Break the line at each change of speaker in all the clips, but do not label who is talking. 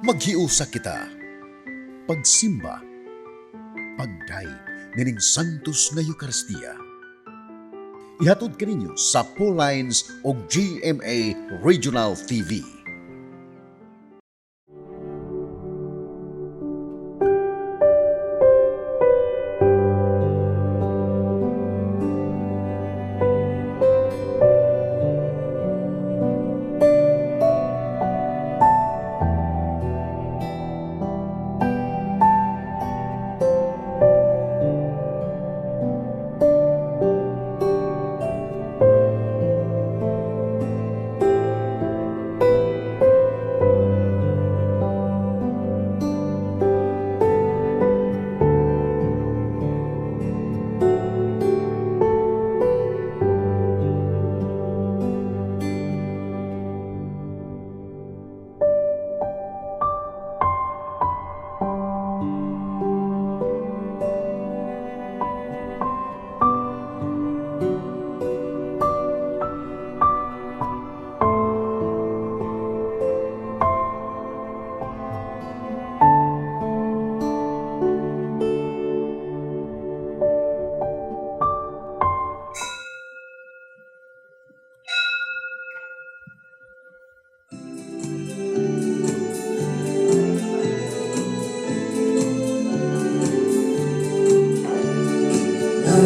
Maghiusa kita. Pagsimba. Pagdayeg nining Santos nga Eukaristiya. Ihatod kaninyo sa Lines o GMA Regional TV.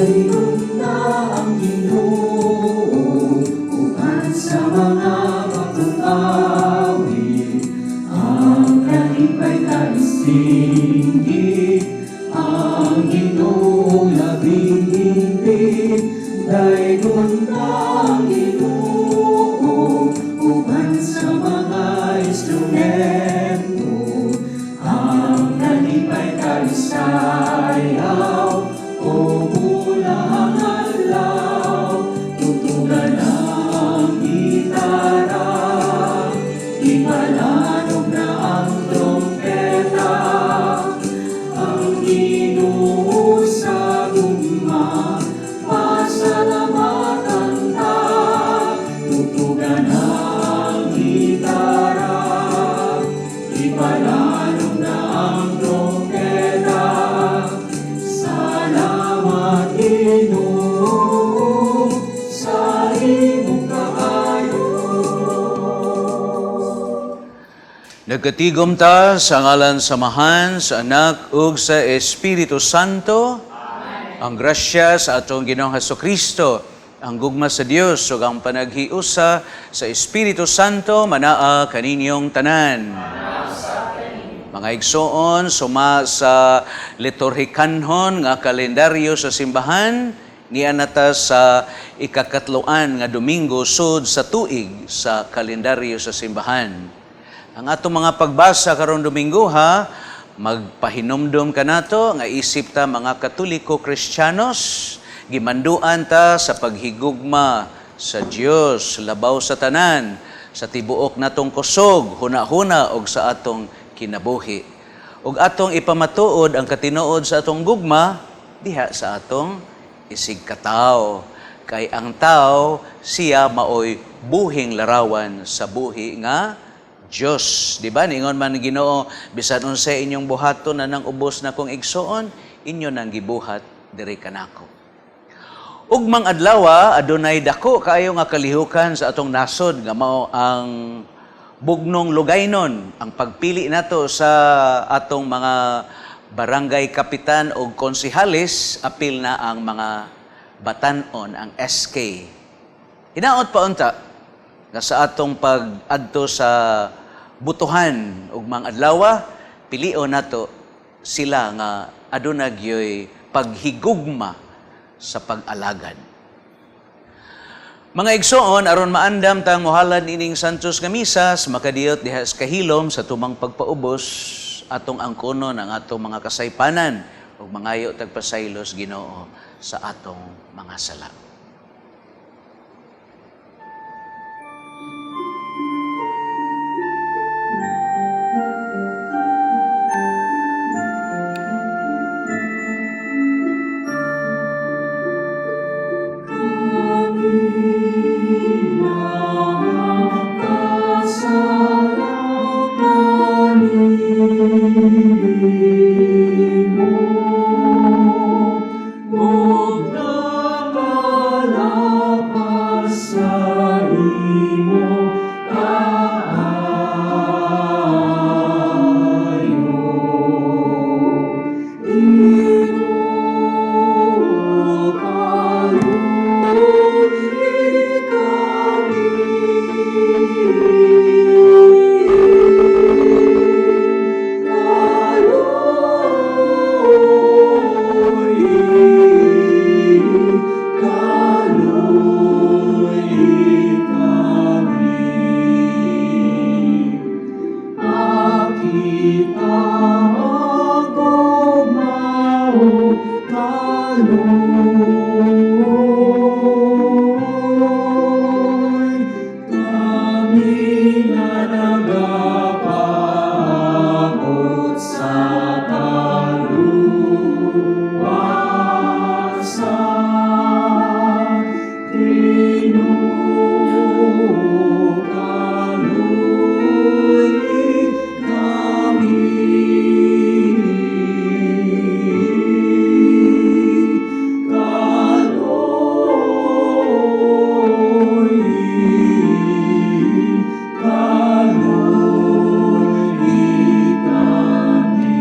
Daygon na ang Ginoo uban sa mga bagong awit, ang kalipay kaisinggi, ang Ginoo labing higpit. Daygon na ang Ginoo uban sa mga instrumento, ang kalipay kaisayaw o bulang adlaw, tutugan ang gitara, ipalanog na ang trompeta, ang Ginoo sa gugma, pasalamatan ta, tutugan ang gitara, ipalanog na ang trompeta. Salamat Ginoo sa imong kaayo.
Nagkatigom ta sa ngalan sa Amahan, sa Anak ug sa Espiritu Santo. Ang grasya sa atong Ginoong Kristo, ang gugma sa Dios ug ang panaghiusa sa Espiritu Santo manaa kaninyong tanan. Mga igsoon, suma sa liturhikanhon nga kalendaryo sa simbahan, niya nata sa ikakatloan nga Domingo sud sa tuig sa kalendaryo sa simbahan. Ang atong mga pagbasa karon Domingo ha, magpahinumdom kanato nga isip ta mga Katoliko Kristiyanos, gimanduan ta sa paghigugma sa Dios labaw sa tanan, sa tibuok natong kusog, huna-huna og sa atong kinabuhi. Ug atong ipamatuod ang katinuod sa atong gugma diha sa atong isigkatawo. Kay ang tao siya maoy buhing larawan sa buhi nga Dios. Di ba? Ningon man ni Ginoo, bisan unsay inyong buhaton na nang ubos na kong igsoon, inyo nang gibuhat diri kanako. Ugmang adlaw, adunay dako kaayo nga kalihukan sa atong nasod nga mao ang bugnong lugaynon, ang pagpili nato sa atong mga barangay kapitan o konsihales, apil na ang mga batan-on, ang SK. Hinaot pa unta nga sa atong pag-adto sa butuhan ugmang adlaw, pilion nato sila nga aduna gyoy paghigugma sa pag-alagad. Mga igsoon, aron maandam tang mohalad ining Santos nga misa, makadiyot diha sa kahilom sa tumang pagpaubos, atong angkonon ang atong mga kasaypanan ug mangayo tag pasaylos Ginoo sa atong mga sala.
Kami Ipakita ang gugma ug kaluoy. Kami nga nagapaabot sa kaluwasan. Ginoo, kaluy-i kami. Kaluy-i, kaluy-i kami.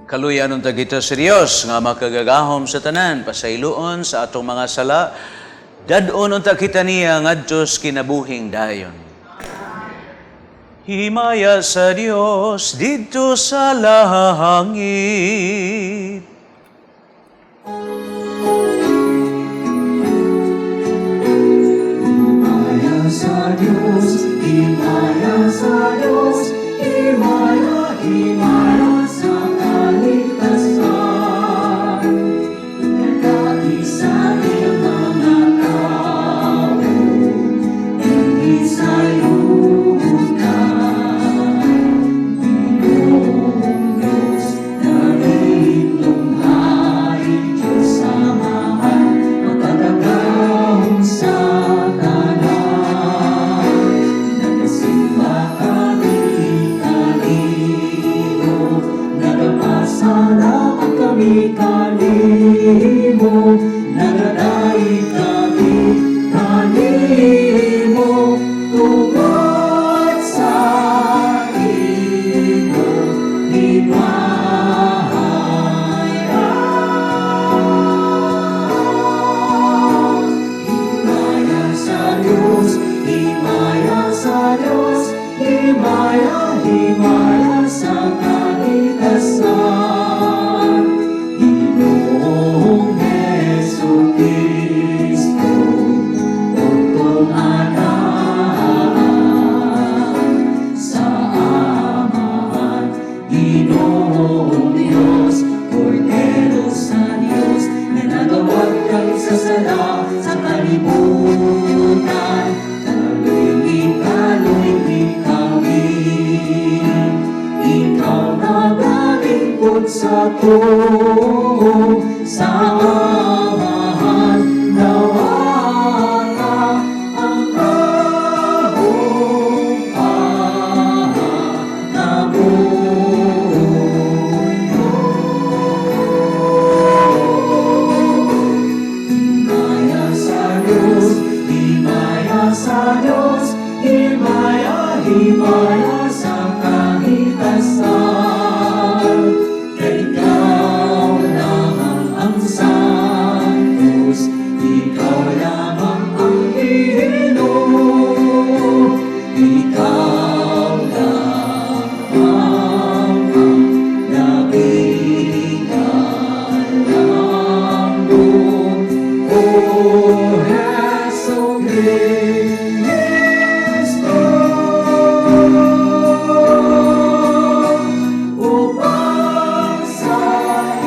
Kaluyan unta kita sa Dios nga makagagahom sa tanan, pasayloon sa atong mga sala, dad-on unta kita niya ngadto sa kinabuhing dayon. Himaya sa Dios didto sa langit.
Himaya sa Diyos, himaya sa Diyos, himaya, himaya sa kaligtasan. Nagkaisa niyang mga tao, hindi sayutan. Ginoong Diyos, nagilunghay, Diyos Amahan, makagagahom sa tanan. Nagasimba kami kanimo, nagapasalamat kami kanimo, nagadaig kami kanimo, tungod sa imong himaya. Himaya sa Diyos, himaya sa Diyos, himaya, himaya sa kaligtasan. Ginoong Hesu Kristo, Utong Anak, sa Amahan, Ginoong Diyos, Kordero sa Diyos, nga nagawat kang sa sala sa kalibutan. Kaluy-i, kaluy-i kami. Ikaw nagalingkod sa tuo, sa Amahan, nawala ang among pangabuyo. Himaya sa Diyos, himaya sa Diyos, himaya, himaya sa kaligtasan. Kay ikaw lamang ang santos, ikaw lamang ang Ginoo, ikaw lamang ang nakikalanggo. O Hesu Kristo, upang sa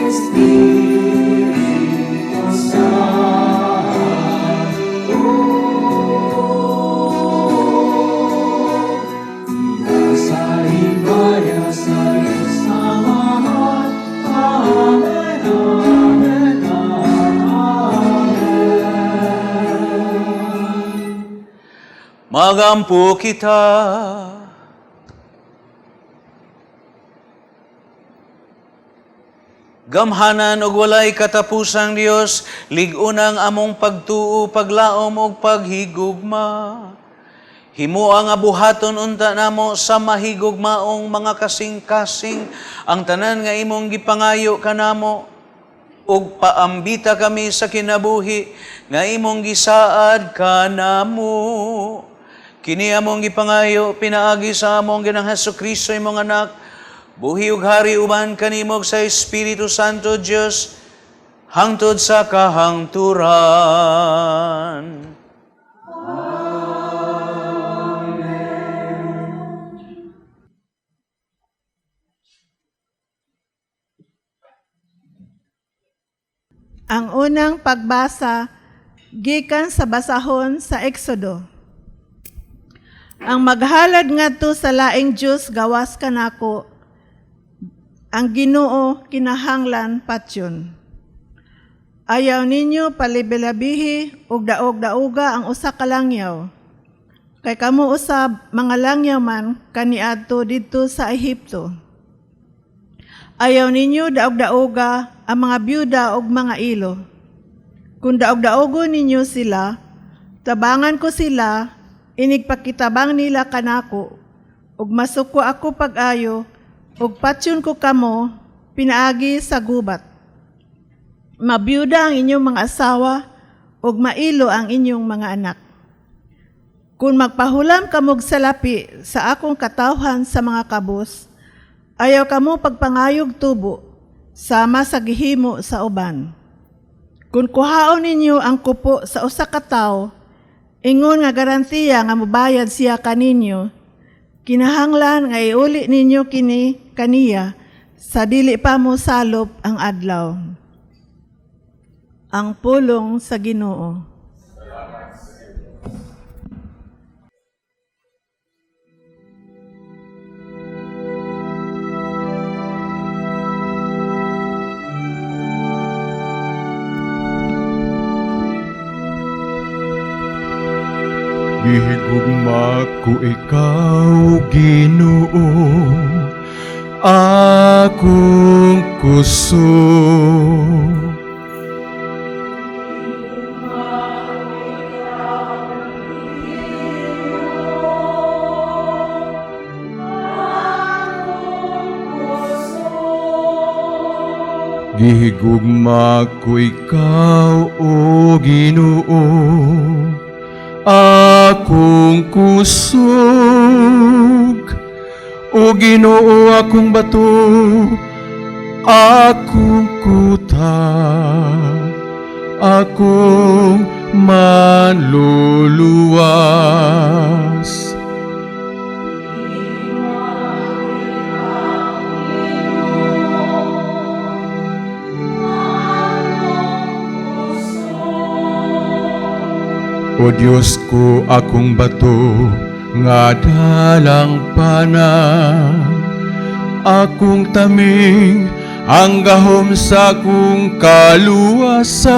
Espiritu Santo. Sa himaya sa iyong samahan. Amen, Amen, Amen.
Magampo kita. Gamhanan og walay katapusang Dios, lig-on ang among pagtuo, paglaom ug paghigugma. Himoa nga buhaton unta namo sa mahigugmaong mga kasing-kasing ang tanan nga imong gipangayo kanamo ug paambita kami sa kinabuhi nga imong gisaad kanamo. Kini among gipangayo pinaagi sa among Ginoong Hesus Kristo, imong anak, buhi ug hari uban kanimo ug sa Espiritu Santo Dios hangtod sa kahangturan.
Ang unang pagbasa gikan sa basahon sa Exodo. Ang maghalad ngadto sa laing Dios gawas kanako, ang Ginoo kinahanglan patyon. Ayaw ninyo palibilabihi ug daog-dauga ang usa ka langyaw. Kay kamo usab mga langyaw man kaniadto didto sa Ehipto. Ayaw ninyo daog-dauga ang mga byuda ug mga ilo. Kung daog-daogon ninyo sila, tabangan ko sila, inigpakitabang nila kanako, ug masuko ako pag-ayo, ug patyon ko kamo, pinaagi sa gubat. Mabiyuda ang inyong mga asawa, ug mailo ang inyong mga anak. Kung magpahulam kamog salapi sa akong katawhan sa mga kabus, ayaw kamo pagpangayog tubo, sama sa gihimo sa uban. Kung kuhaon ninyo ang kupo sa usa ka tawo, ingon nga garantiya nga mobayad siya kaninyo, kinahanglan nga iuli ninyo kini kaniya sa dili pa mo salop ang adlaw. Ang pulong sa Ginoo.
Gihigugma ko ikaw, Ginoo, akong kusog. Gihigugma ko ikaw, O Ginoo, akong kusog. O Ginoo, akong bato, akong kuta, akong manluluwas. O Diyos ko, akong bato, nga dalang pana, akong taming, ang gahom sa akong kaluwasan,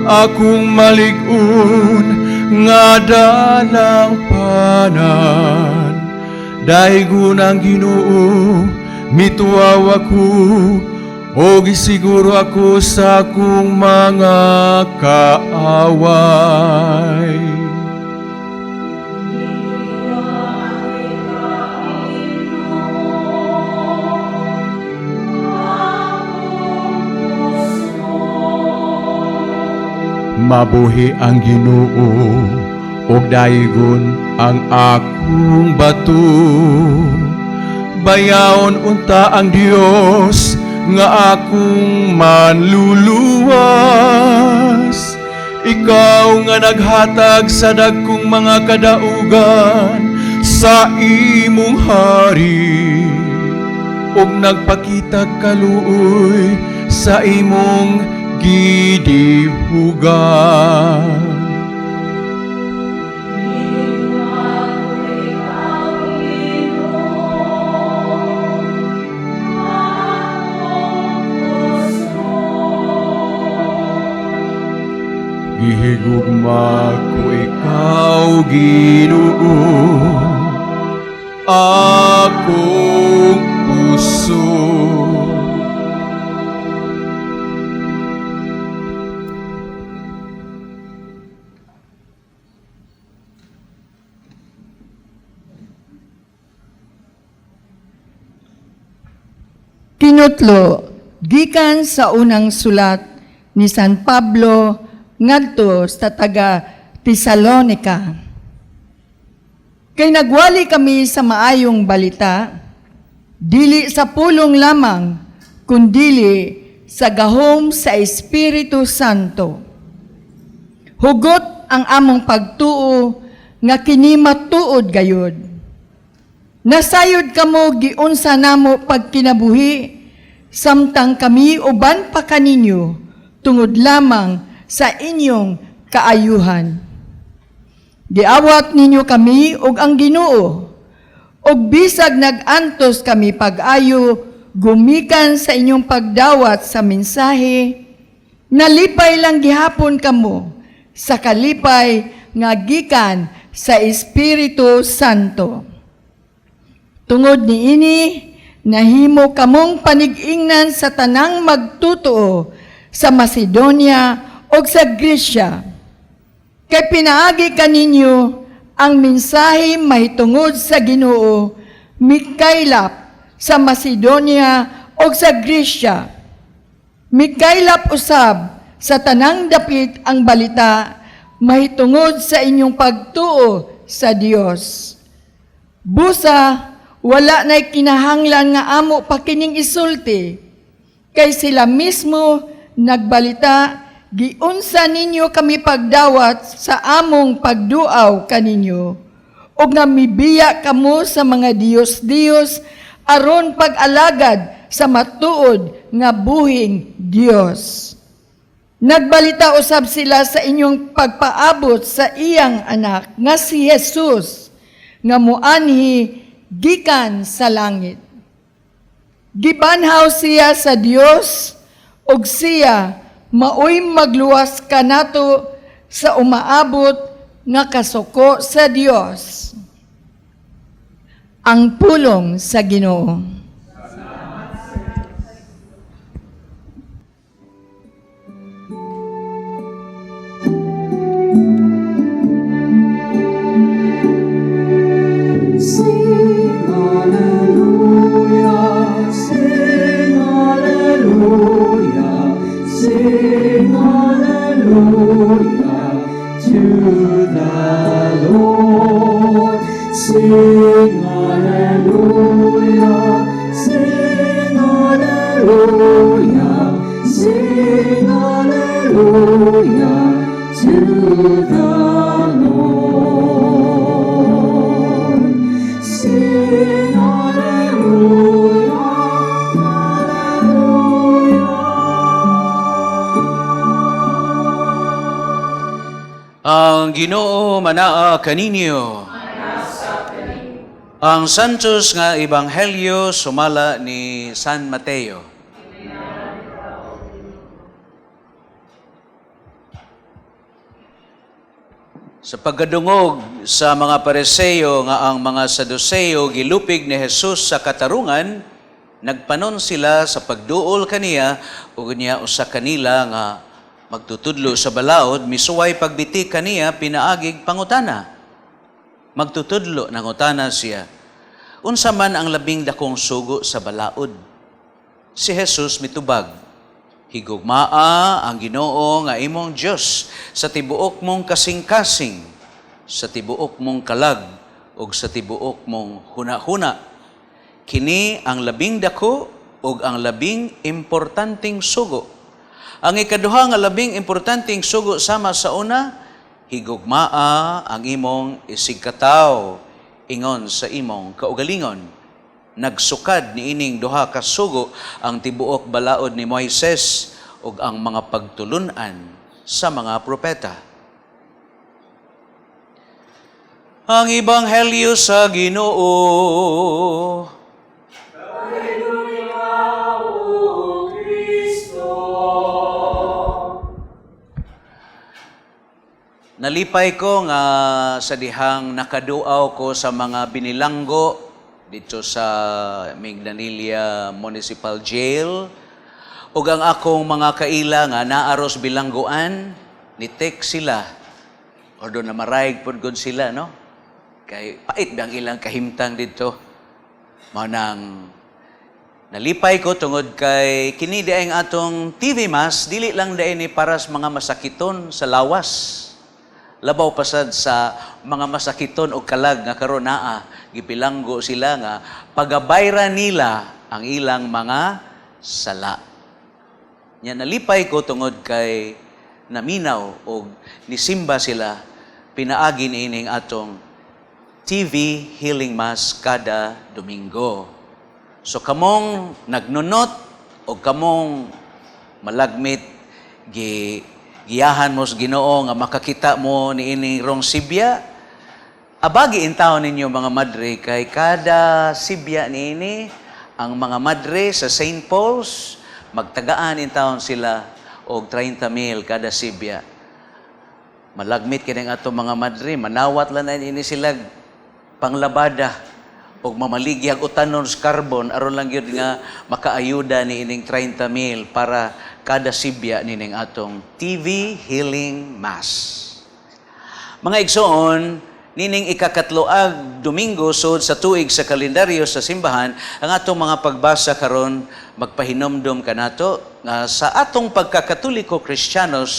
akong malig-on, nga dalang panan. Daigon ang Ginoo, mituaw ako, o gisiguro ako sa akong mga kaaway. Mabuhi ang Ginoo ug daygon ang akong bato. Bayaon unta ang Dios nga akong manluluwas. Ikaw nga naghatag sa dagkong mga kadaugan sa imong hari ug nagpakita kaluoy sa imong gidihugan. Gihigugma ko ikaw, Ginoo, akong kusog.
Tinutlo, gikan sa unang sulat ni San Pablo ngadto sa taga Tesalonica. Kay nagwali kami sa maayong balita, dili sa pulong lamang, kundili sa gahom sa Espiritu Santo. Hugot ang among pagtuo nga kini matuod gayud. Nasayod kamo giunsa namo pagkinabuhi Samtang kami uban pa kaninyo tungod lamang sa inyong kaayuhan. Giawat ninyo kami ug ang Ginoo. Ug bisag nag-antos kami pag-ayo gumikan sa inyong pagdawat sa mensahe, nalipay lang gihapon kamo sa kalipay nga gikan sa Espiritu Santo. Tungod niini, nahimo kamong panig-ingnan sa tanang magtutuo sa Macedonia ug sa Grecia. Kay pinaagi kaninyo ang mensahe mahitungod sa Ginoo mikaylap sa Macedonia ug sa Grecia. Mikaylap usab sa tanang dapit ang balita mahitungod sa inyong pagtuo sa Dios. Busa, wala na'y kinahanglan nga amo pa kining isulti, kay sila mismo nagbalita, giunsa ninyo kami pagdawat sa among pagduaw kaninyo, ug nga mibiya kamo sa mga diyos-diyos aron pag-alagad sa matuod nga buhing Dios. Nagbalita usab sila sa inyong pagpaabot sa iyang anak nga si Jesus nga muanhi gikan sa langit. Gibanhaw siya sa Dios ug siya maoy magluwas kanato sa umaabot nga kasuko sa Dios. Ang pulong sa Ginoo.
Sing hallelujah, sing hallelujah, sing hallelujah to the Lord. Sing hallelujah, sing hallelujah, sing hallelujah to the Lord. Sing hallelujah, hallelujah.
Ang Ginoo manaa kaninyo. Ang Santos nga Ebanghelyo sumala ni San Mateo. Sa pagkadungog sa mga Pariseo nga ang mga Saduseo gilupig ni Jesus sa katarungan, nagpanon sila sa pagduol kaniya ug niya usa kanila nga magtutudlo sa balaod misuway pagbiti kaniya pinaagig pangutana. Magtutudlo, nangutana siya, unsa man ang labing dakong sugo sa balaod? Si Jesus mitubag, higugmaa ang Ginoo nga imong Dios sa tibuok mong kasing-kasing, sa tibuok mong kalag ug sa tibuok mong hunahuna. Kini ang labing dako ug ang labing importanteng sugo. Ang ikaduha nga labing importanteng sugo sama sa una, higugmaa ang imong isigkatawo ingon sa imong kaugalingon. Nagsukad niining duha ka sugo ang tibuok balaod ni Moises ug ang mga pagtulun-an sa mga propeta. Ang Ebanghelyo sa Ginoo. Nalipay ko nga sa dihang nakaduaw ko sa mga binilanggo dito sa Minglanilla Municipal Jail ug ang akong mga kaila nga naaros bilangguan, ni-text sila or do na marayg pud gud sila, no, kay pait ba ang ilang kahimtang dito. Mao nang nalipay ko tungod kay kini di ang atong TV Mass, dili lang diay ni para sa mga masakiton sa lawas, labaw pasad sa mga masakiton og kalag nga karon naa gipilanggo sila nga pagabayra nila ang ilang mga sala. Nya nalipay ko tungod kay naminaw og nisimba sila pinaagi niining atong TV Healing Mass kada Domingo. So kamong nagnunot O kamong malagmit gi giyahan mo sa Ginoo nga makakita mo niini rong sibya. Abagi intawon ninyo, mga madre, kay kada sibya niini ang mga madre sa St. Paul's magtagaan intawon sila og 30 mil kada sibya. Malagmit kining ato mga madre, manawat lang na ini sila panglabada og mamaligyag utanon sa carbon aron lang gyud nga makaayuda ni ining 30 mil para kada sibya nining atong TV Healing Mass. Mga igsoon, nining ikakatloag Domingo sud sa tuig sa kalendaryo sa simbahan, ang atong mga pagbasa karon magpahinomdom kanato nga sa atong pagkakatoliko Kristiyanos,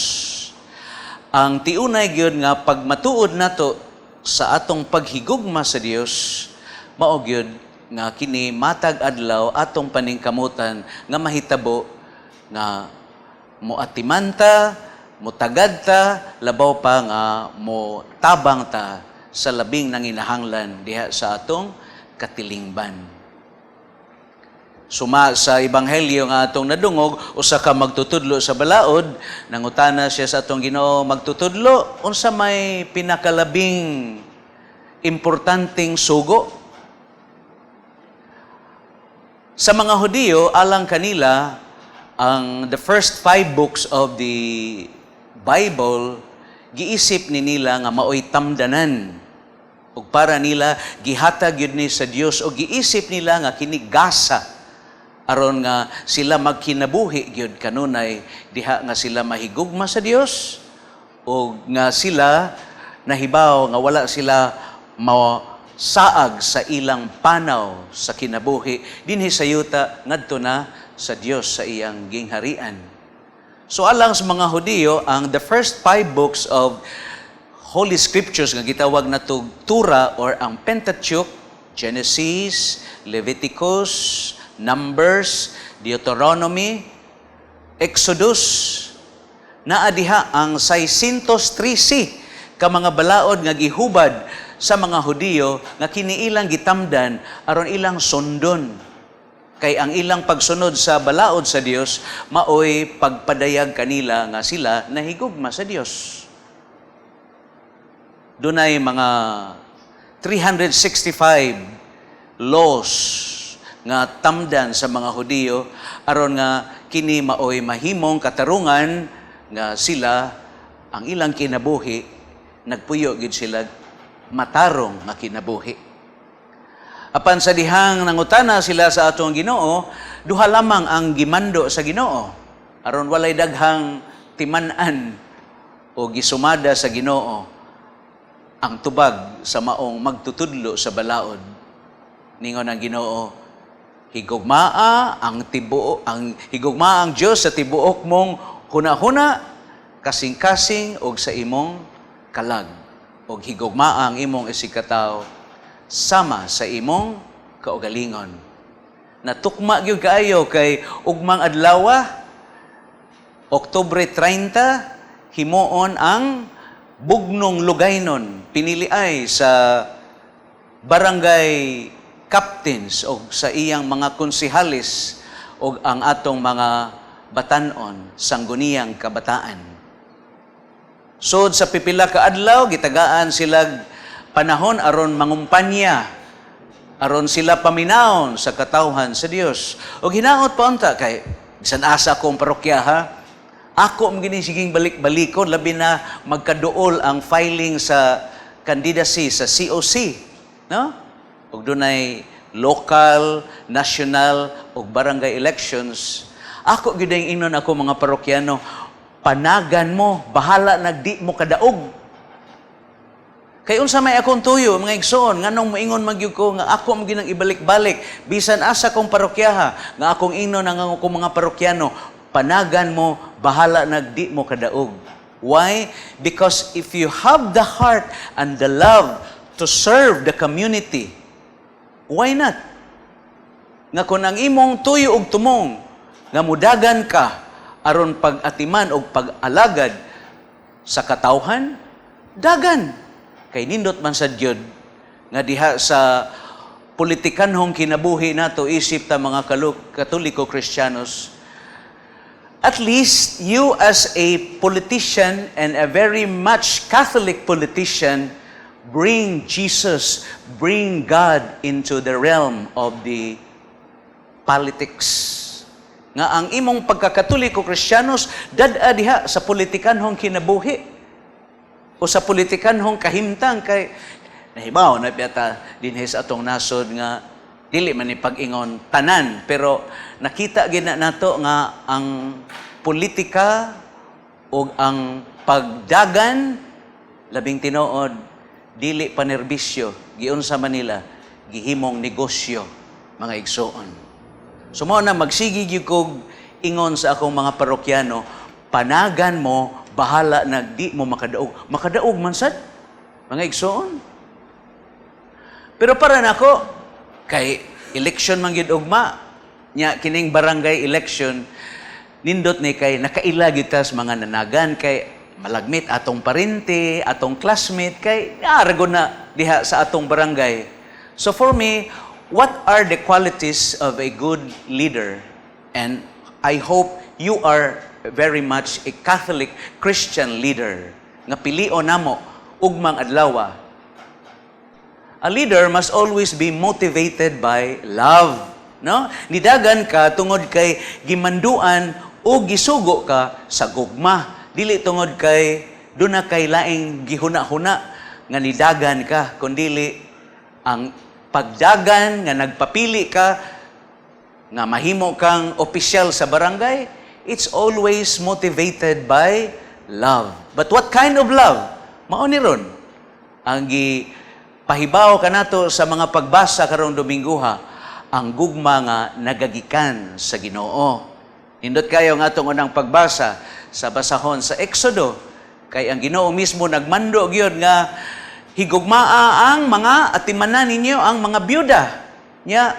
ang tiunay gyud nga pagmatuod nato sa atong paghigugma sa Dios, mao gyud nga kini matag adlaw atong paningkamutan nga mahitabo nga moatiman ta, motagad ta, labaw pa nga mo tabang ta sa labing nanginahanglan diha sa atong katilingban. Suma sa ebanghelyo nga atong nadungog, usa ka magtutudlo sa balaod, nangutana siya sa atong Ginoo, "Magtutudlo, unsa may pinakalabing importanteng sugo?" Sa mga Hudiyo, alang kanila, ang the first five books of the Bible, giisip ni nila nga maoy tamdanan. Ug para nila gihatag yun ni sa Dios o giisip nila nga kini gasa aron nga sila magkinabuhi gyud kanunay diha nga sila mahigugma sa Dios o nga sila nahibaw nga wala sila masaag sa ilang panaw sa kinabuhi dinhi sa yuta ngadto na sa Dios sa iyang gingharian. So alang sa mga Hudiyo, ang the first five books of Holy Scriptures nga gitawag nato Torah or ang Pentateuch, Genesis, Leviticus, Numbers, Deuteronomy, Exodus, naa diha ang 613 ka mga balaod nga gihubad sa mga Hudiyo nga kini ilang gitamdan aron ilang sundon. Kay ang ilang pagsunod sa balaod sa Dios maoy pagpadayag kanila nga sila nahigugma sa Dios. Dunay mga 365 laws nga tamdan sa mga Hudiyo aron nga kini maoy mahimong katarungan nga sila ang ilang kinabuhi nagpuyo gid sila matarong nga kinabuhi. Apan sa dihang nangutana sila sa atong Ginoo, duha lamang ang gimando sa Ginoo aron walay daghang timan-an o gisumada sa Ginoo ang tubag sa maong magtutudlo sa balaod. Ningon ang Ginoo, "Higugmaa ang Dios sa tibuok mong hunahuna, kasing-kasing og sa imong kalag. Og higugmaa ang imong isigkatawo sama sa imong kaugalingon." Natukma gyud kaayo kay ugmang adlaw, Oktubre 30, himuon ang Bugnong Lugaynon, pinili ay sa barangay captains o sa iyang mga konsehalis o ang atong mga batanon, Sangguniang Kabataan. Sud sa pipila ka adlaw, gitagaan sila panahon aron mangumpanya, aron sila paminawon sa katawhan sa Dios. O hinaot pa unta kay bisan asa akong parokya ha, ako ang ginisiging balik-balikon, labi na magkaduol ang filing sa candidacy sa COC, no? Ug dunay local, national ug barangay elections. Ako gyud ang ingnon ako mga parokyano, panagan mo, bahala nagdi mo kadaog. Kay unsa may akong tuyo, mga igsoon, nganong moingon man gyud ko nga ako man gyud ang ibalik-balik bisan asa kong parokyaha, nga akong ingnon ang akong mga parokyano, panagan mo, bahala nagdi mo kadaog. Why? Because if you have the heart and the love to serve the community, why not? Nga kung ang imong tuyo og tumong, nga mudagan ka aron pag-atiman og pag-alagad sa katawhan, dagan. Kay nindot man sa Diyon nga diha sa politikanhong kinabuhi nato isip ta mga Katoliko Kristiyanos. At least you, as a politician and a very much Catholic politician, bring Jesus, bring God into the realm of the politics. Nga ang imong pagkakatoliko Kristiyanos dad-a diha sa politikanhong kinabuhi o sa politikanhong kahimtang, kay nahibaw na biyata dinhi sa atong nasod nga dili man ni pag-ingon tanan, pero nakita gid na nato nga ang politika o ang pagdagan, labing tinuod, dili panerbisyo, giunsa man nila, gihimong negosyo, mga igsoon. So mao na magsigi gyud kog ingon sa akong mga parokyano, panagan mo, bahala na di mo makadaog. Makadaog man sad, mga igsoon. Pero para nako, kay election man gyud ugma, nya kining barangay election, nindot ni kay nakaila gyud tas mga nanagan kay malagmit atong parente, atong classmate, kay naarago na diha sa atong barangay. So for me, what are the qualities of a good leader? And I hope you are very much a Catholic Christian leader nga pilion namo ugmang adlaw. A leader must always be motivated by love, no? Nidagan ka tungod kay gimanduan o gisugo ka sa gugma. Dili tungod kay duna kay laing gihuna-huna nga nidagan ka, kundili ang pagdagan nga nagpapili ka nga mahimo kang opisyal sa barangay, it's always motivated by love. But what kind of love? Mao ni ron ang gipahibaw kanato sa mga pagbasa karong Dominguha, ang gugma nga nagagikan sa Ginoo. Nindot kayo ang atong unang pagbasa sa basahon sa Exodo, kay ang Ginoo mismo nagmando gyud nga higugmaa ang mga atimanan ninyo, ang mga byuda. Nya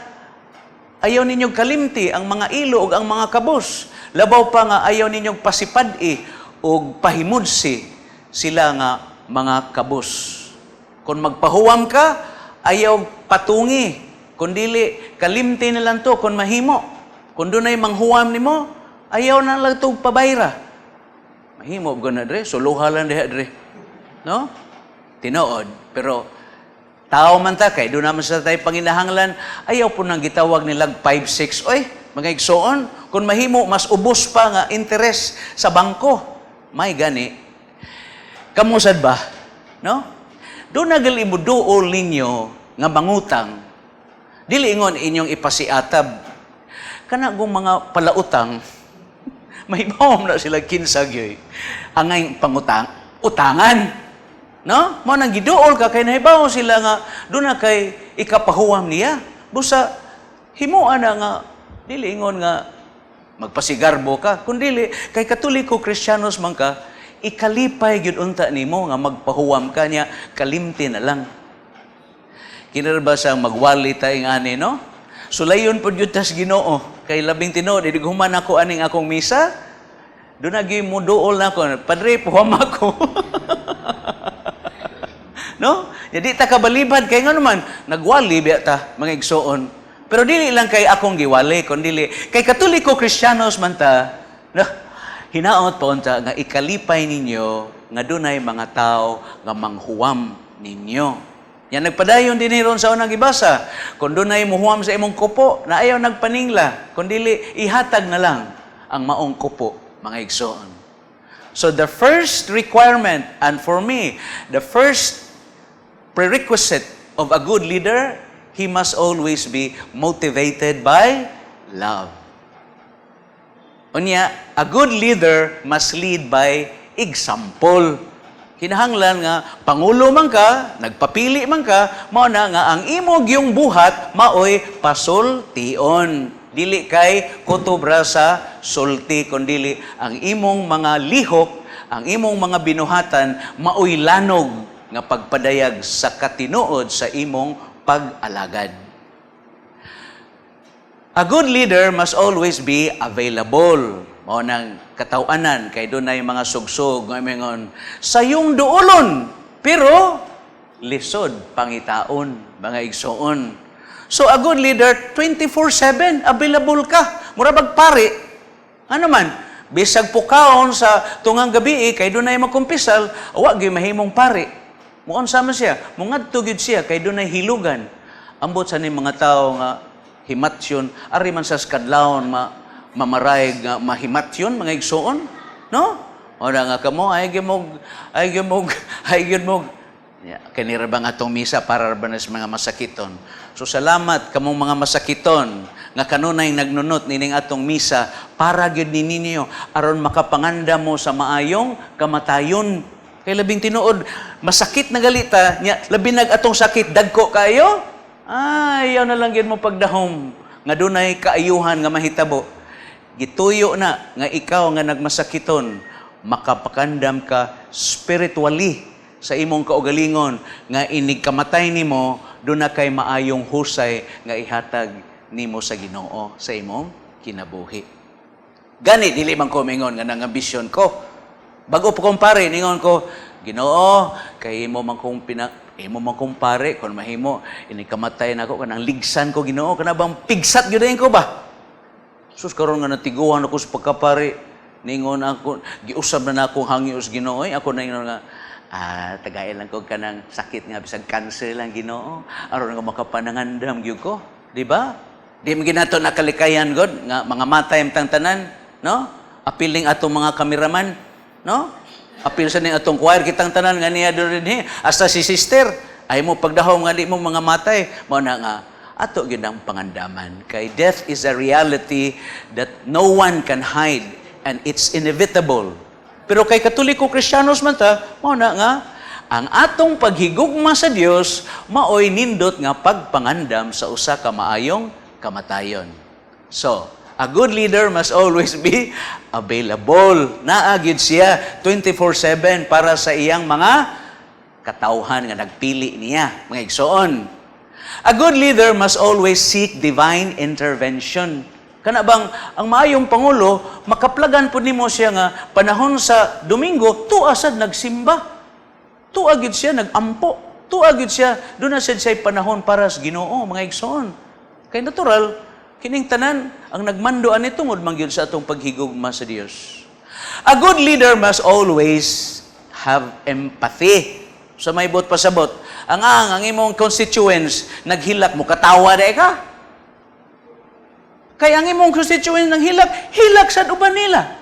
ayaw ninyong kalimti ang mga ilo ug ang mga kabus. Labaw pa nga ayaw ninyong pasipad-i ug pahimudsi sila nga mga kabus. Kung magpahuwam ka, ayaw patungi. Kung dili, kalimti na lang to kung mahimo. Kung dunay manghuwam nimo, ayaw na lang to pabayra. Mahimo ba na dre? Suluha lang diha dre. No? Tinuod. Pero tao man ta, kay doon naman sa tayo panginahanglan, ayaw po nang gitawag nilag 5-6. Oy, mga igsoon, kung mahimo, mas ubos pa nga interest sa bangko. May gani. Kamusad ba? No? Doon na gali mo duol ninyo nga mangutang. Dili ingon inyong ipasiatab. Kana kung mga palautang, may na sila kinsa gyoy. Angay pangutang, utangan. No? Mao nang giduol ka kay nahibaw sila nga doon na kay ikapahuwam niya. Busa himuan na nga dili ingon nga magpasigarbo ka, kundili kay Katoliko Kristiyanos man ka, ikalipay gyud unta nimo nga magpahuwam ka niya, kalimti na lang. Kinara ba sa magwali ta ani, no? Sulayon pod gyud tas Ginoo kay labing tinuod di human ako aning akong misa. Doon na gyud mo duol na ako. "Padre, puham ako." No? Jadi ta kabalibad kay ngano man nagwali biya ta, mga igsoon. Pero dili lang kay akong giwali, kundili kay Katoliko Kristiyanos man ta. No? Hinaot pa unta nga ikalipay ninyo nga dunay mga tao nga manghuwam ninyo. Yan, nagpadayon din ron sa unang gibasa. Kung dunay muhuwam sa imong kupo, na ayaw nagpaningla, kundili ihatag na lang ang maong kupo, mga igsoon. So the first requirement, and for me, the first prerequisite of a good leader, he must always be motivated by love. Unya, a good leader must lead by example. Kinahanglan nga pangulo man ka, nagpapili man ka, mao na nga ang imo gyung buhat maoy pasultion. Dili kay kutubra sa sulti, kundili ang imong mga lihok, ang imong mga binuhatan maoy lanog nga pagpadayag sa katinuod sa imong pag-alagad. A good leader must always be available. Mao nang katawanan kay dunay mga sugsog nga mingon sayong duolon, pero lisod pangitaon, mga igsoon. So a good leader, 24/7 available ka. Mura bag pare. Ano man, Bisag pukaon sa tungang gabi kay dunay magkumpisal, wa gyud mahimong pari. Muunsa man siya, mungadto gyud siya kay dunay hilugan. Ambot sa ni mga tao nga himatyon, ari man sa kadlawon ma mamaray nga mahimatyon mga igsoon, no? Ora nga kamo ay gyud mo. Yeah, kanira bang atong misa para ba na sa mga masakiton? So salamat kamong mga masakiton nga kanunay nagnunot nining atong misa para gyud ni ninyo aron makapanganda mo sa maayong kamatayon. Kay labing tinuod, masakit na galita, nya labi nag atong sakit dagko kayo. Ay, ayaw na lang gyud mo pagdahom nga dunay kaayuhan nga mahitabo. Gituyo na nga ikaw nga nagmasakiton, makapakandam ka spiritually sa imong kaugalingon nga inig kamatay nimo duna kay maayong husay nga ihatag nimo sa Ginoo sa imong kinabuhi. Gani dili man ko mingon nga nangambisyon ko. Bago pa kong pare, ningon ko, "Ginoo, kay imo man kong pina imo man kong pare kon mahimo inig kamatay nako kanang ligsan ko, Ginoo, kana bang pigsat gyud ko ba?" Sus, karon nga natiguan ako sa pagkapari, ningon ako, giusab na nako hangyo sa Ginoo, eh. Ako na ingon nga, tagay lang ko kanang sakit nga bisag cancer lang, Ginoo, aron nga makapanangandam gyud ko, di ba? Di man ginato nakalikayan god nga mga matay ang tanan, no? Apiling atong mga kameraman, no? Apil sa ning atong choir, kitang tanan nga niya doon dinhi, hasta si sister ay mo pagdahom nga di mo mga matay. Mao na nga ato gyud ang pangandaman kay death is a reality that no one can hide and it's inevitable. Pero kay Katoliko Kristiyanos man ta, mao na nga ang atong paghigugma sa Dios maoy nindot nga pagpangandam sa usa ka maayong kamatayon. So, a good leader must always be available. Naa gyud siya 24/7 para sa iyang mga katawhan nga nagpili niya, mga igsoon. A good leader must always seek divine intervention. Kana bang ang maayong pangulo, makaplagan pud nimo siya nga panahon sa Domingo, tuwa sad nagsimba. Tuwa gyud siya nagampo. Tuwa gyud siya, duna sad siya panahon para sa Ginoo, mga igsoon. Kay natural, kining tanan ang nagmando ani tungod man gyud sa atong paghigugma sa Dios. A good leader must always have empathy. Sa may buot pasabot, ang imong constituents naghilak mo, katawa diay ka. Kay ang imong constituents nanghilak, hilak sad uban nila.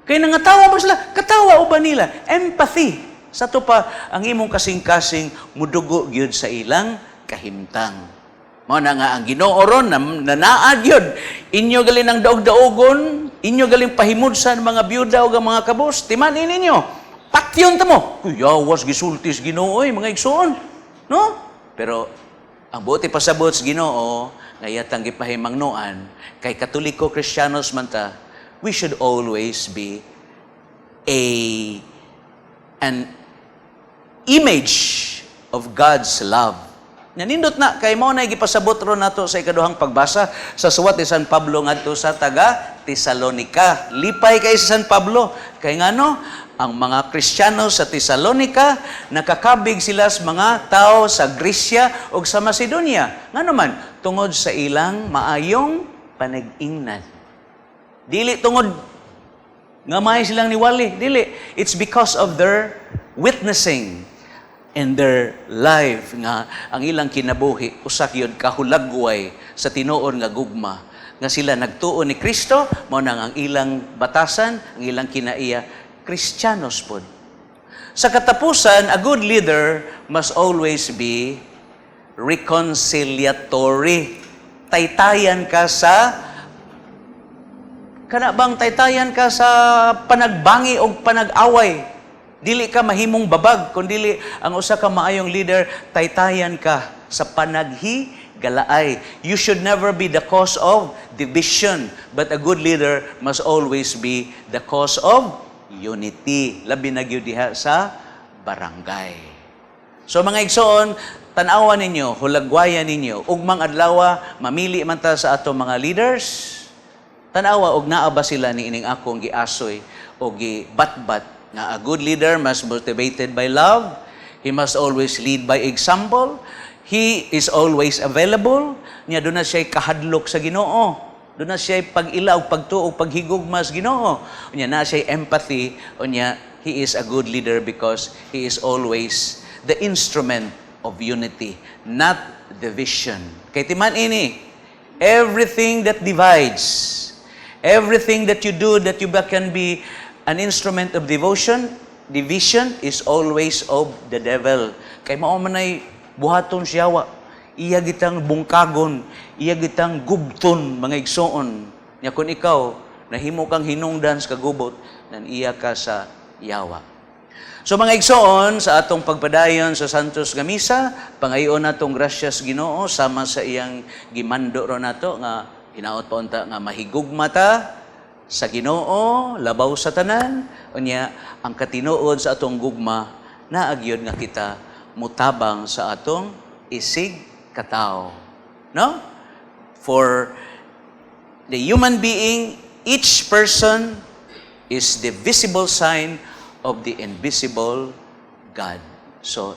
Kay nangatawa mo sila, katawa uban nila. Empathy. Sa to pa, ang imong kasing-kasing mudugo gyud sa ilang kahimtang. Mao na nga ang Ginoo ron nanaad gyud. Inyo galin ang daog-daogon, inyo galing pahimudsan mga byuda ug ang mga kabos, timan ninyo. Patyon ta mo. Kuyawas gisultis Ginoo oy, mga igsoon. No? Pero ang buot ipasabot sa Ginoo nga iyatang gipahimangnoan kay Katoliko Kristiyanos man ta, we should always be a an image of God's love. Nanindot na kay mao na gipasabot ron nato sa ikaduhang pagbasa sa suwat ni San Pablo ngadto sa taga Tesalonica. Lipay kay sa San Pablo kay ngano ang mga Kristiyano sa Tesalonica nakakabig sila sa mga tao sa Gresya ug sa Macedonia. Ngano man tungod sa ilang maayong panag-ingnan. Dili tungod nga may silang niwali. Dili. It's because of their witnessing in their life nga ang ilang kinabuhi usa gyud kahulagway sa tinuod nga gugma nga sila nagtuo ni Kristo. Mao nang ang ilang batasan, ang ilang kinaiya, Kristiyanos pod. Sa katapusan, a good leader must always be reconciliatory. Taytayan ka sa kana bang taytayan ka sa panagbangi o panag-away. Dili ka mahimong babag, kundi ang usa ka maayong leader, taytayan ka sa panaghigalaay. You should never be the cause of division, but a good leader must always be the cause of unity. Labi na gyud diha sa barangay. So mga igsoon, tan-awan ninyo, hulagwayan ninyo, ugmang adlaw, mamili man ta sa ato mga leaders, tanawa og naa ba sila ni ining akong giasoy o gibatbat nga a good leader must motivated by love, he must always lead by example, he is always available, niya duna siya kahadlok sa Ginoo. Duna siya pag-ila og pagtuo, paghigugma sa Ginoo. Unya naa siya empathy, unya he is a good leader because he is always the instrument of unity, not division. Kay timan ini, everything that divides, everything that you do that you can be an instrument of devotion, division is always of the devil. Kay mao man ay buhaton siya wa. Iya gitang bungkagon, iya gitang gubton, mga igsoon. Nya kung ikaw nahimo kang hinungdan sa kagubot, nan iya ka sa yawa. So mga igsoon, sa atong pagpadayon sa Santos nga Misa, pangayoon natong grasya sa Ginoo sama sa iyang gimando ro nato nga hinaot pa unta nga mahigugma ta sa Ginoo labaw sa tanan. Unya ang katinuod sa atong gugma naa gyud nga kita mutabang sa atong isig katawo, no? For the human being, each person is the visible sign of the invisible God. So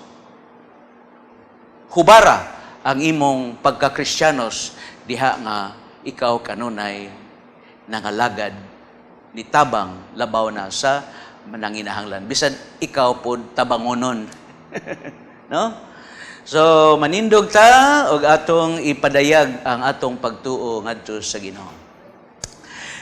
hubara ang imong pagkakristiyanos diha nga ikaw kanunay nangalagad, nitabang labaw na sa mananginahanglan bisan ikaw pod tabangonon, no? So manindog ta og atong ipadayag ang atong pagtuo ngadto sa Ginoo.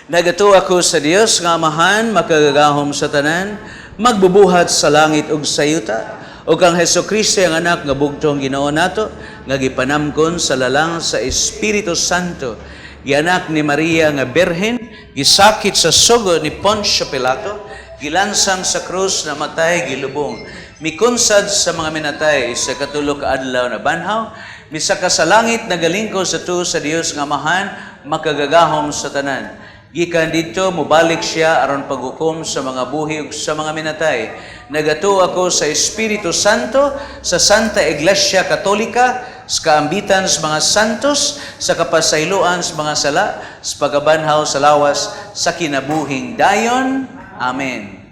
Nagatuo ako sa Dios nga Amahan, makagagahom sa tanan, magbubuhat sa langit ug sa yuta, ug kang Hesus Kristo, ang anak nga bugtong Ginoo nato, nga gipanamkon sa lalang sa Espiritu Santo, gianak ni Maria nga birhen, gisakit sa sugo ni Poncio Pilato, gilansang sa krus, namatay, gilubong, mikunsad sa mga minatay, sa katulo ka adlaw nabanhaw, misaka sa langit, nagalingkod sa tuo sa Dios nga Amahan, makagagahom sa tanan. Gikan didto mobalik siya aron paghukom sa mga buhi ug sa mga minatay. Nagatuo ako sa Espiritu Santo, sa Santa Iglesia Katolika, sa kaambitan sa mga santos, sa kapasayloan sa mga sala, sa pagkabanhaw sa lawas, sa kinabuhing dayon. Amen.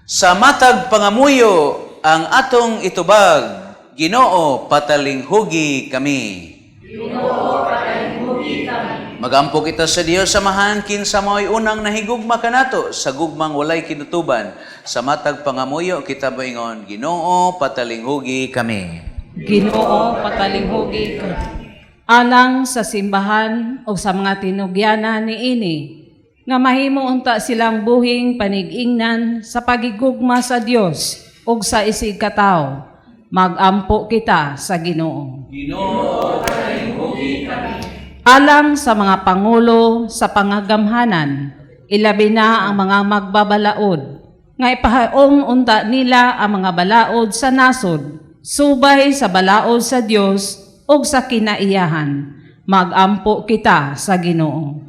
Sa matag pangamuyo ang atong itubag, Ginoo, patalinghugi kami. Magampo kita sa Dios Amahan, kinsa mao'y unang nahigugma kanato sa gugmang walay kinutuban. Sa matag pangamuyo kita moingon, Ginoo, patalinghugi kami.
Ginoo, patalinghugi kami. Alang sa simbahan o sa mga tinugyanan niini, nga mahimo unta silang buhing panig-ingnan sa pagigugma sa Dios ug sa isig katawo. Magampo kita sa Ginoo.
Ginoo.
Alang sa mga pangulo sa pangagamhanan, ilabi na ang mga magbabalaod, nga ipahaong unta nila ang mga balaod sa nasod, subay sa balaod sa Dios ug sa kinaiyahan. Magampo kita sa Ginoo.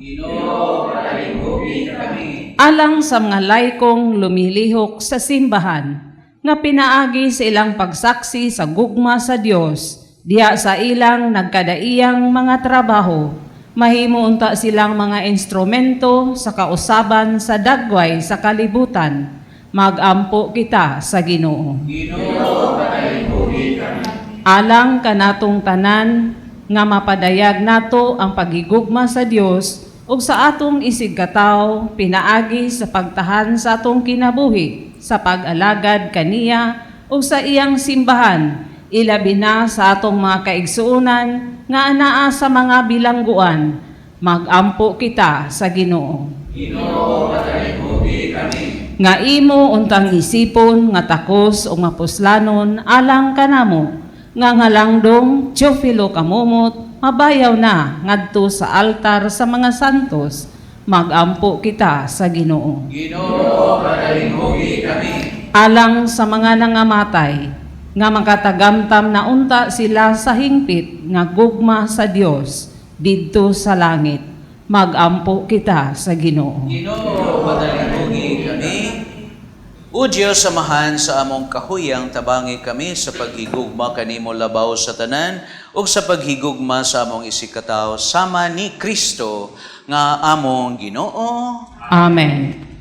Alang sa mga laikong lumilihok sa simbahan, nga pinaagi sa ilang pagsaksi sa gugma sa Dios, diha sa ilang nagkadaiyang mga trabaho, mahimo unta silang mga instrumento sa kausaban sa dagway sa kalibutan. Magampo kita sa Ginoo. Alang kanatong tanan nga mapadayag nato ang paghigugma sa Dios ug sa atong isig katawo pinaagi sa pagtahan sa atong kinabuhi sa pag-alagad kaniya ug sa iyang simbahan, ilabi na sa atong mga kaigsuonan nga anaa sa mga bilangguan. Magampo kita sa Ginoo. Nga imo untang isipon nga takos o mapuslanon alang kanamo nga ngalangdong Teofilo Camomot mabayaw na ngadto sa altar sa mga santos. Magampo kita sa Ginoo.
Ginoo, patalinghugi kami.
Alang sa mga nangamatay nga makatagamtam na unta sila sa hingpit nga gugma sa Dios didto sa langit. Magampo kita sa Ginoo.
Ginoo, patalinghugi kami. O Diyos, Amahan sa among kahuyang, tabangi kami sa paghigugma kanimo labaw sa tanan ug sa paghigugma sa among isigkatawo sama ni Kristo nga among Ginoo.
Amen.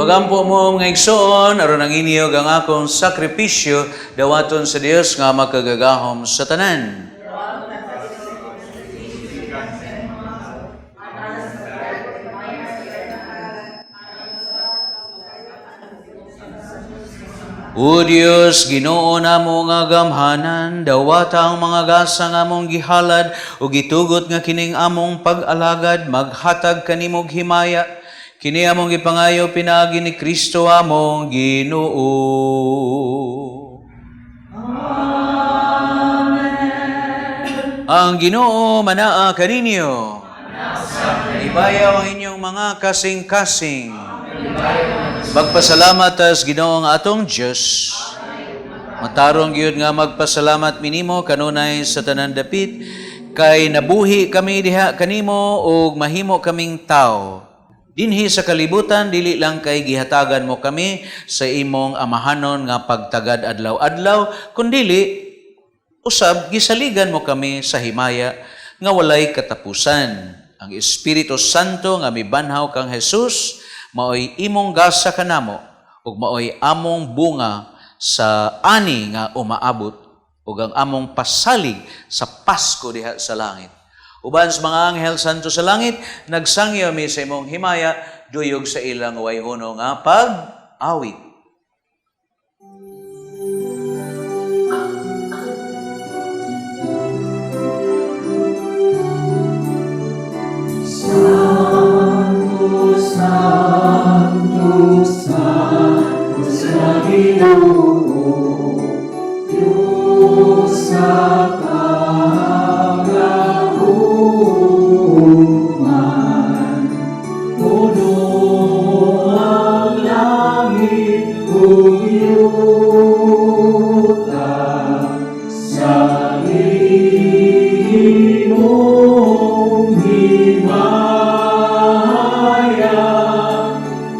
Magampo mo mga igsoon, aron ang inyo ang akong sakripisyo, dawaton sa Dios nga makagagahom sa tanan. O Dios, Ginoo namo nga gamhanan, dawata ang mga gasa nga among gihalad ug gitugot nga kining among pag-alagad maghatag kanimog himaya. Kini among gipangayo pinaagi ni Kristo among Ginoo. Ang Ginoo manaa kaninyo. Ibayaw ang inyong mga kasing-kasing. Magpasalamat tas Ginoo ang atong Dios. Matarong gyud nga magpasalamat minimo kanunay sa tanan dapit kay nabuhi kami diha kanimo ug mahimo kaming tao. Dinhi sa kalibutan dili lang kay gihatagan mo kami sa imong amahanon nga pagtagad adlaw-adlaw kundili usab gisaligan mo kami sa himaya nga walay katapusan. Ang Espiritu Santo nga mibanhaw kang Jesus maoy imong gasa kanamo ug maoy among bunga sa ani nga umaabot ug ang among pasalig sa Pasko diha sa langit. Uban sa mga anghel santo sa langit, nagsangyo mi sa imong himaya, duyog sa ilang wayhono nga pag-awit.
Santo, Santo sa Ginoo, Diyos sa kagahuman. Puno ang langit ug yuta sa imong himaya.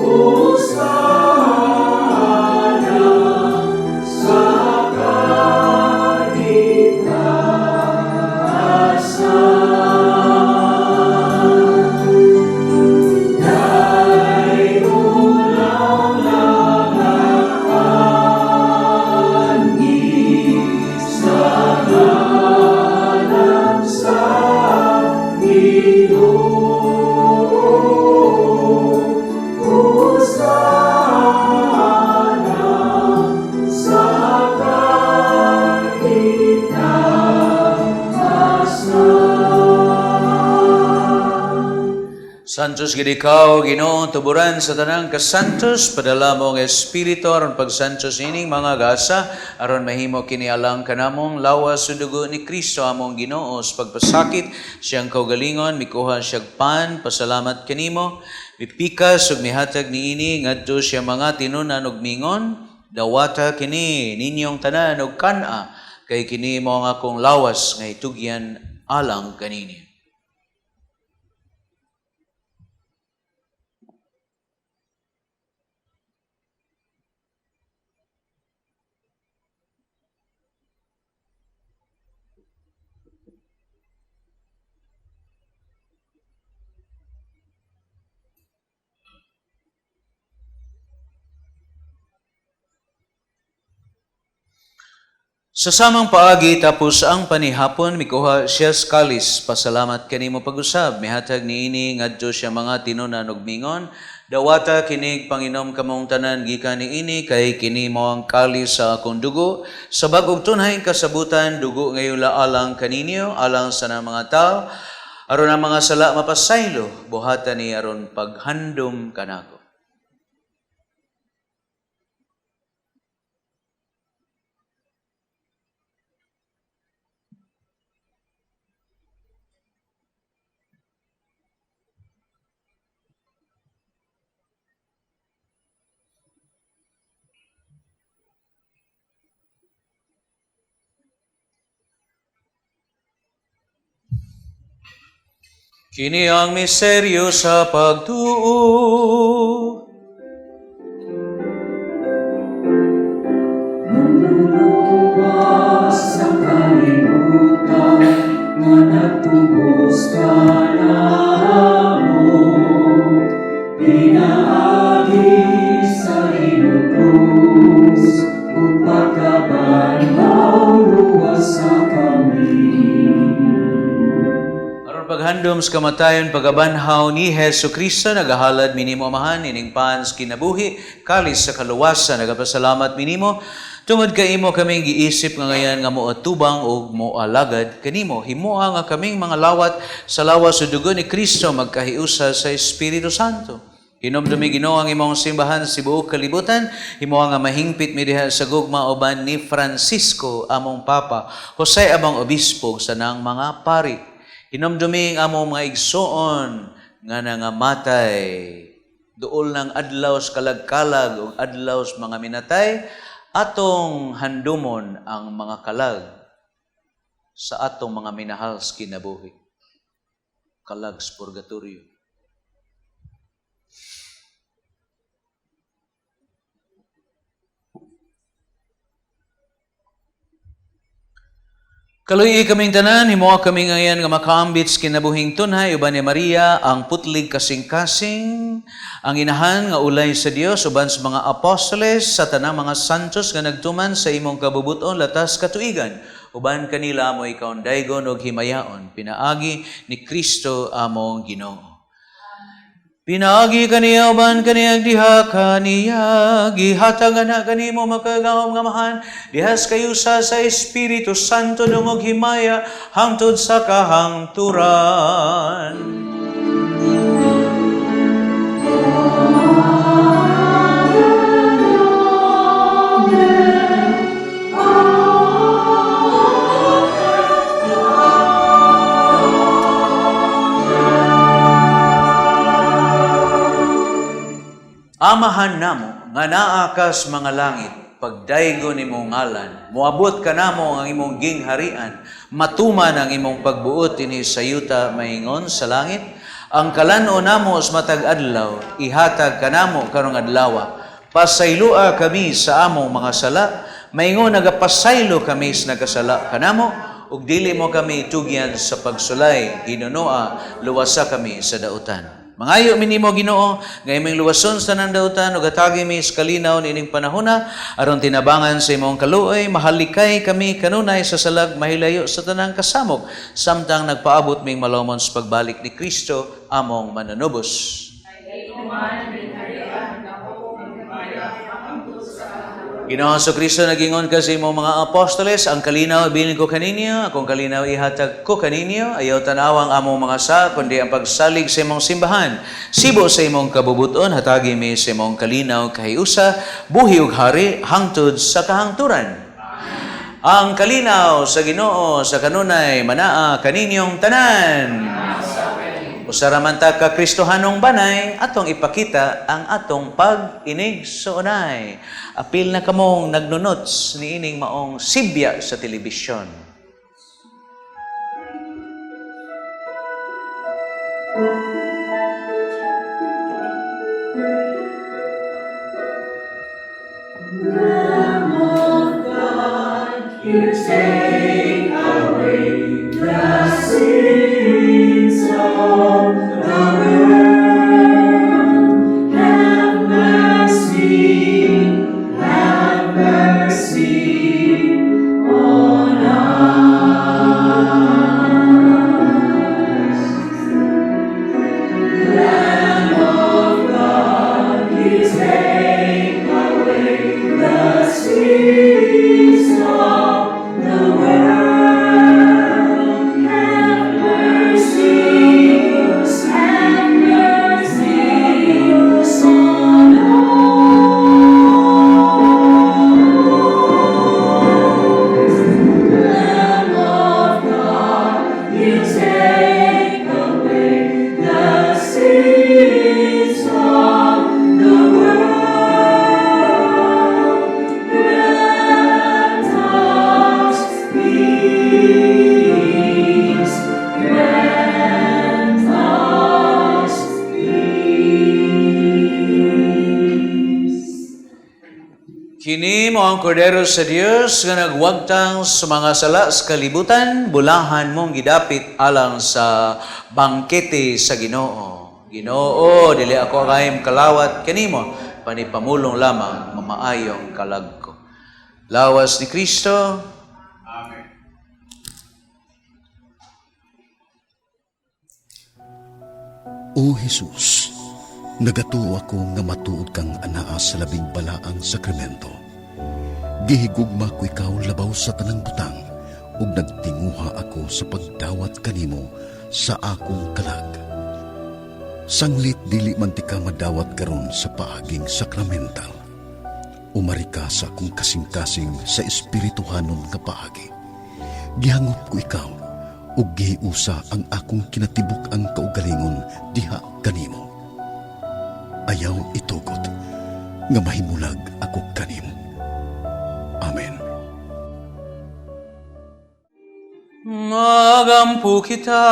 Hosana sa kaligtasan. Dayon ang nagaanhi sa ngalan sa Ginoo. Hosana sa kaligtasan.
Santos gid ikaw, Ginoo, tuburan sa tanang kasantos, padala mo ang Espiritu aron pagsantos ining mga gasa, aron mahimo kini alang kanamong lawas ug dugo ni Kristo among Ginoo sa pagpasakit siyang kaugalingon, mikuha siyag pan, pasalamat kanimo, mipikas ug mihatag niini ngadto siya mga tinunan ug mingon, dawata kini ninyong tanan ug kan-a, kay kini mo ang akong lawas nga itugyan alang kanini. Sa samang paagi tapos ang panihapon mikuha siya sa kalis pasalamat kanimo pag-usab mihatag niini ngadto siya mga tinunan ug mingon dawata kinig panginom kamong tanan gikan niini kay kini mo ang kalis sa akong dugo sa bag-ong tunhay kasabutan dugo ngayula alang kaninyo alang sa na mga tao aron ang mga sala mapasaylo buhatan ni aron paghandom kanako. Kini ang misteryo sa pagtuo.
Manluluwas sa kalibutan nga nagtubos kanamo, pinaagi Adlaw luwasa kami.
Aron paghandom sa kamatayon pagabanhaw ni Hesu Kristo, nagahalad minimo, Amahan, ining pan sa kinabuhi, kalis sa kaluwasan. Nagapasalamat minimo tungod kay imo kaming giisip nga ngayan nga moatubang ug moalagad kanimo. Himoa nga kaming mga lawat sa lawas ug dugo ni Kristo magkahiusa sa Espiritu Santo. Hinumdumi, Ginoo, ang imong simbahan sa tibuok kalibutan. Himoa nga mahingpit mi diha sa gugma uban ni Francisco among Papa, Jose among Obispo, ug sanang mga pari. Hinumdumi ang among mga igsoon nga nangamatay. Duol ng adlaw sa kalagkalag ug adlaw sa mga minatay, atong handumon ang mga kalag sa atong mga minahal sa kinabuhi. Kalag sa purgatorio. Kaluy kaming tanan, himoa kami ngayon nga makaambit sa kinabuhing tunhay uban ni Maria, ang putlig kasing-kasing, ang inahan nga ulay sa Dios, uban sa mga apostoles, sa tanang mga santos nga nagtuman sa imong kabubuton latas katuigan. Uban kanila mo ikaw daygon og himayaon, pinaagi ni Kristo among Ginoo. Pinaagi kaniya uban kaniya diha kaniya gihatag ana kanimo, makagagahom nga Amahan, dihas kahiusa sa Espiritu Santo, dungog himaya hangtod sa kahangturan. Amahan namo nga naa kas mga langit, pagdaygon imong ngalan, moabot kanamo ang imong gingharian, matuman ang imong pagbuot dinhi sa yuta maingon sa langit. Ang kalan-on namo sa matag adlaw, ihatag kanamo karong adlawa. Pasayloa kami sa among mga sala, maingon nagapasaylo kami sa nagasala kanamo, ug dili mo kami tugyan sa pagsulay, hinunoa, luwasa kami sa dautan. Mangayo mi nimo, Ginoo, nga imong luwason sa tanang dautan ug hatagi mi sa kalinaw niining panahona aron tinabangan sa imong kaluoy mahalikay kami kanunay sa salag, mahilayo sa tanang kasamok, samtang nagpaabot ming malomon sa pagbalik ni Kristo among mananubos. Ginoo Kristo, nagingon ka sa imong mga apostoles, "Ang kalinaw ibilin ko kaninyo, akong kalinaw ihatag ko kaninyo." Ayaw tanawang among mga sa, kundi ang pagsalig sa imong simbahan. Sibo sa imong kabubuton, hatagi mi sa imong kalinaw kahiusa, buhi ug hari hangtod sa kahangturan. Ang kalinaw sa Ginoo sa kanunay manaa kaninyong tanan. Usa ra man ta ka Kristohanong banay, atong ipakita ang atong pag-inigsoonay. Apil na kamong nagnunots niining maong sibya sa telebisyon.
Lamb of God, you take away the sins of the world. Have mercy, have mercy on us. Lamb of God, you take away the sins of the world. Have mercy, have mercy on us. Lamb of God, you take away the sins of the world. Grant us peace. Grant us peace.
Kini mao ang Kordero sa Dios nga nagwagtang sa mga sala sa kalibutan, bulahan mong gidapit alang sa bangkete sa Ginoo. Ginoo, dili ako angay kalawat kanimo, panipamulong lamang mamaayong kalag ko. Lawas ni Kristo.
O Jesus, nagatuo ako nga matuod kang anaa sa labing balaang sakramento. Gihigugma ko ikaw labaw sa tanang butang ug nagtinguha ako sa pagdawat kanimo sa akong kalag. Sanglit dili man tika madawat karon sa paaging sakramental. Umari ka sa akong kasing-kasing sa espirituhanon nga paagi. Gihangop ko ikaw ug gihiusa ang akong kinatibuk-ang kaugalingon diha kanimo. Ayaw itugot nga mahimulag ako kanimo. Amen.
Magampo kita.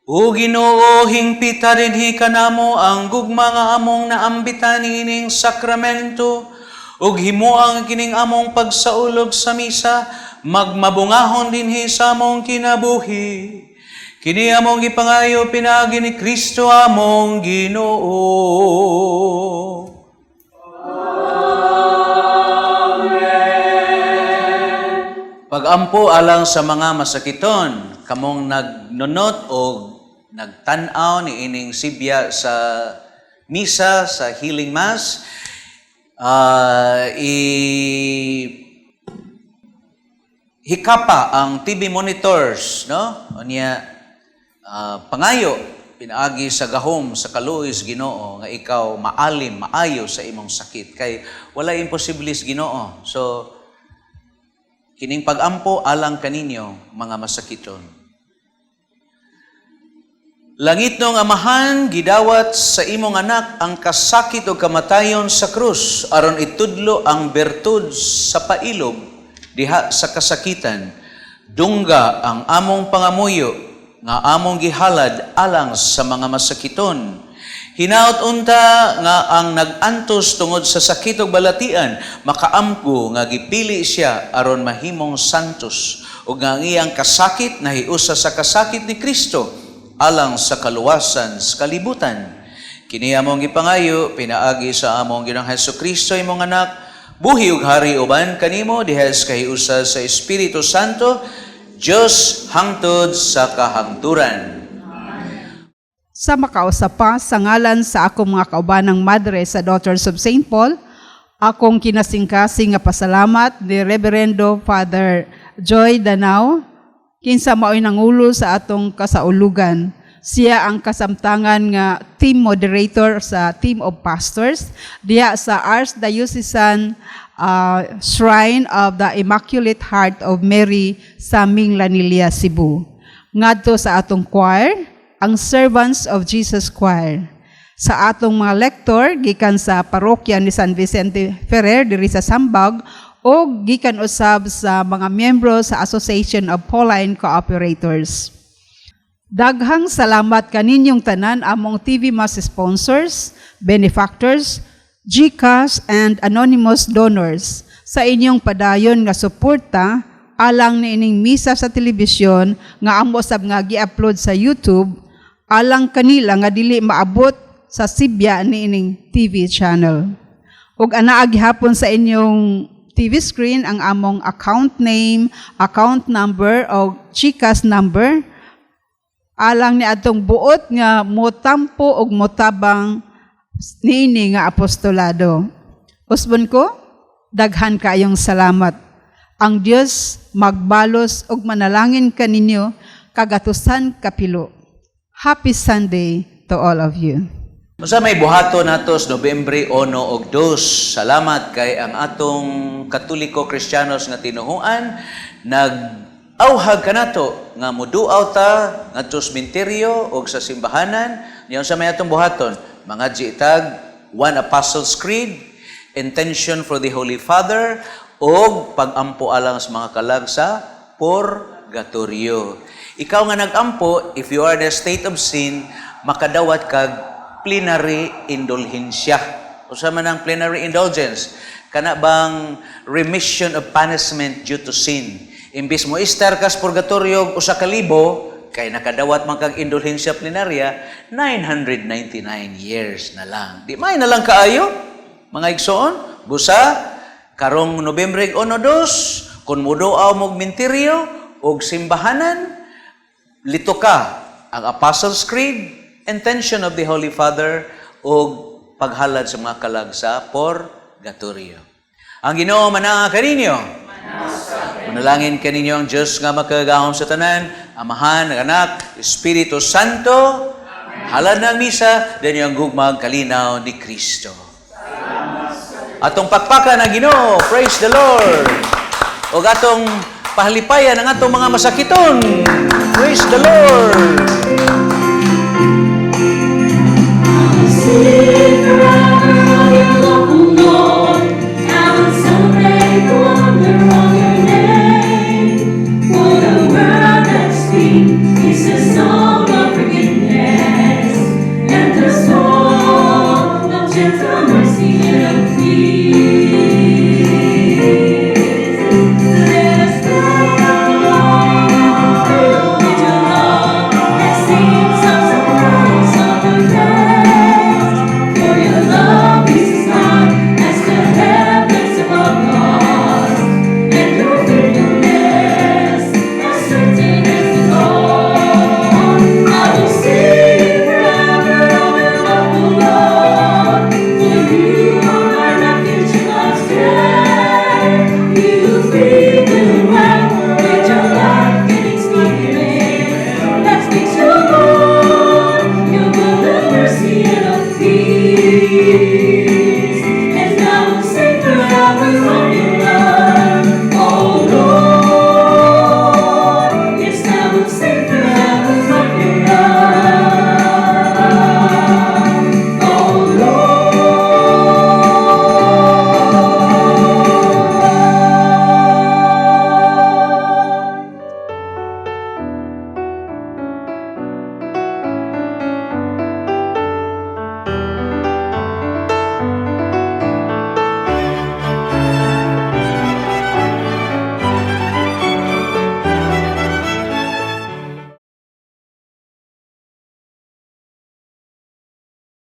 O Ginoo, hingpita dinhi kanamo ang gugma nga among naambitan ining sakramento ug himuang kining among pagsaulog sa misa magmabungahon dinhi sa among kinabuhi. Kini among gipangayo pinaagi ni Kristo among Ginoo. Pagampo alang sa mga masakiton, kamong nagnunot o nagtan-aw ni ining sibya sa misa sa Healing Mass, i hikapa ang TV monitors, no? Unya pangayo pinaagi sa gahom sa kaluoy sa Ginoo nga ikaw maalim, maayo sa imong sakit kay wala imposible sa Ginoo. So kining pagampo alang kaninyo mga masakiton. Langitnong Amahan, gidawat sa imong anak ang kasakit o kamatayon sa krus aron itudlo ang bertud sa pailob diha sa kasakitan. Dungga ang among pangamuyo nga among gihalad alang sa mga masakiton. Hinaot unta nga ang nag-antos tungod sa sakit ug balatian makaamgo nga gipili siya aron mahimong santos ug nga ang iyang kasakit nahiusa sa kasakit ni Kristo alang sa kaluwasan sa kalibutan. Kini among gipangayo pinaagi sa among Ginoong Hesus Kristo, imong anak, buhi ug hari uban kanimo diha sa kahiusa sa Espiritu Santo, Dios hangtod sa kahangturan.
Sa makausa pa, sa ngalan sa akong mga kaubanang madre sa Daughters of St. Paul, akong kinasingkasing nga pasalamat ni Reverendo Father Joy Danao, kinsa mao'y nangulo sa atong kasaulugan. Siya ang kasamtangan nga team moderator sa team of pastors diha sa Archdiocesan Shrine of the Immaculate Heart of Mary sa Minglanilla, Cebu. Ngadto sa atong choir, ang Servants of Jesus Choir. Sa atong mga lector gikan sa parokya ni San Vicente Ferrer diri sa Sambag o gikan usab sa mga miyembro sa Association of Pauline Cooperators. Daghang salamat kaninyong tanan, among TV Mass sponsors, benefactors, GCash and anonymous donors, sa inyong padayon nga suporta alang niining misa sa telebisyon nga amo sab nga gi-upload sa YouTube alang kanila nga dili maabot sa sibya niining TV channel. Ug anaa gihapon sa inyong TV screen ang among account name, account number o GCash number alang ni atong buot nga motampo og motabang niini nga apostolado. Usbon ko, daghan kaayong salamat. Ang Dios magbalos og manalangin kaninyo kagatusan kapilo. Happy Sunday to all of you.
Unsa may buhaton nato sa Nobyembre 1 ug 2? Salamat kay ang atong Katoliko Kristiyanos nga tinuhuan nag auhag kanato nga muduaw ta ngadto sa sementeryo og sa simbahanan. Niya, unsa may atong buhaton? Mga itag One Apostles' Creed, intention for the Holy Father og pagampo alang sa mga kalag sa purgatorio. Ikaw nga nagampo, if you are in a state of sin, makadawat kag plenary indulhensya. Usa man ang plenary indulgence? Kana bang remission of punishment due to sin. Imbis mo istar kas purgatorio 1,000, kay nakadawat man kag indulhensya plenarya, 999 years na lang. Di may na lang kaayo, mga igsoon, busa. Karong Nobyembre 1-2, kung muduaw mog minteryo og simbahanan, lituka ang Apostles' Creed, intention of the Holy Father, ug paghalad sa mga kalag sa Purgatorio. Ang Ginoo manaa kaninyo. Manalangin kaninyo ang Diyos nga makagagahom sa tanan, Amahan, ang Anak, Espiritu Santo. Halad ng misa, danyo ang gugmag kalinaw ni Kristo. Atong pakpakan ang Ginoo, praise the Lord. O atong pahalipayan ang atong mga masakiton. Praise the Lord.